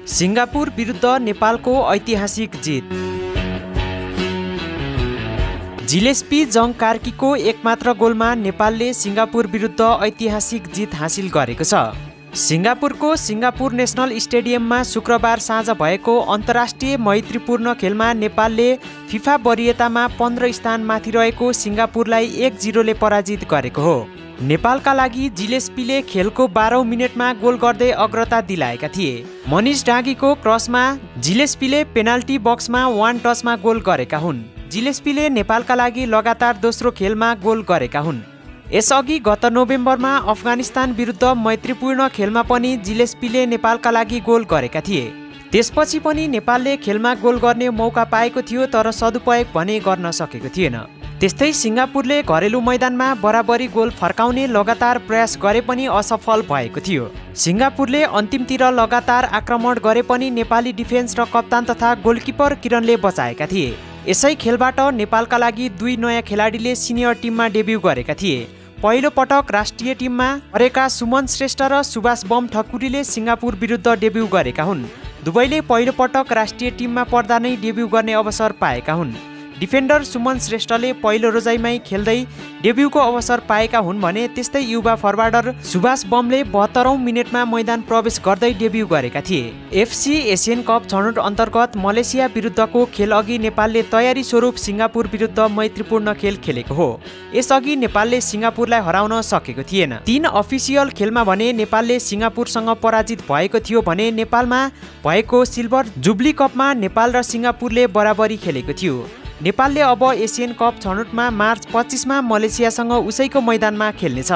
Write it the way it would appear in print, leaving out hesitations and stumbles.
Singapore विरुद्ध नेपालको ऐतिहासिक जित। जिलेस्पी जङ कार्कीको एकमात्र गोलमा नेपालले सिङ्गापुर विरुद्ध ऐतिहासिक जित हासिल गरेको छ। सिङ्गापुरको सिङ्गापुर नेसनल स्टेडियममा शुक्रबार साँझ भएको अन्तर्राष्ट्रिय मैत्रीपूर्ण खेलमा नेपालले फिफा वरियतामा 15 स्थानमाथि रहेको सिङ्गापुरलाई 1-0 ले पराजित गरेको हो। नेपालका लागि जिलेस्पीले खेलको 12औं मिनेटमा गोल गर्दै अग्रता दिलाएका थिए। मनिष डाँगीको क्रसमा जिलेस्पीले पेनाल्टी बक्समा वान टचमा गोल गरेका हुन्। जिलेस्पीले नेपालका लागि लगातार दोस्रो खेलमा गोल गरेका हुन्। यसअघि गत नोभेम्बरमा अफगानिस्तान विरुद्ध मैत्रीपूर्ण खेलमा पनि जिलेस्पीले नेपालका लागि गोल गरेका थिए। त्यसपछि पनि नेपालले खेलमा गोल गर्ने मौका पाएको थियो, तर सदुपयोग भने गर्न सकेको थिएन। त्यस्तै सिङ्गापुरले घरेलु मैदानमा बराबरी गोल फर्काउने लगातार प्रयास गरे पनि असफल भएको थियो। सिङ्गापुरले अन्तिमतिर लगातार आक्रमण गरे पनि नेपाली डिफेन्स र कप्तान तथा गोलकिपर किरणले बचाएका थिए। यसै खेलबाट नेपालका लागि 2 नयाँ खेलाडीले सिनियर टिममा डेब्यू गरेका थिए। पहिलो पटक राष्ट्रिय टिममा परेका सुमन श्रेष्ठ र सुभाष बम ठकुरीले सिङ्गापुर विरुद्ध डेब्यू गरेका हुन्। दुवैले पहिलो पटक राष्ट्रिय टिममा पर्दा नै डेब्यू गर्ने अवसर पाएका हुन्। डिफेन्डर सुमन श्रेष्ठले पहिलो रोजाइमै खेल्दै डेब्यूको अवसर पाएका हुन् भने त्यस्तै युवा फरवार्डर सुभाष बमले 72औं मिनेटमा मैदान प्रवेश गर्दै डेब्यू गरेका थिए। एफसी एसियन कप छनौट अन्तर्गत मलेसिया विरुद्धको खेलअघि नेपालले तयारी स्वरूप सिङ्गापुर विरुद्ध मैत्रीपूर्ण खेल खेलेको हो। यसअघि नेपालले सिङ्गापुरलाई हराउन सकेको थिएन। 3 अफिसियल खेलमा भने नेपालले सिङ्गापुरसँग पराजित भएको थियो भने नेपालमा भएको सिल्भर जुबली कपमा नेपाल र सिङ्गापुरले बराबरी खेलेको थियो। नेपालले अब एसियन कप छनौटमा मार्च 25मा मलेसियासँग उसैको मैदानमा खेल्नेछ।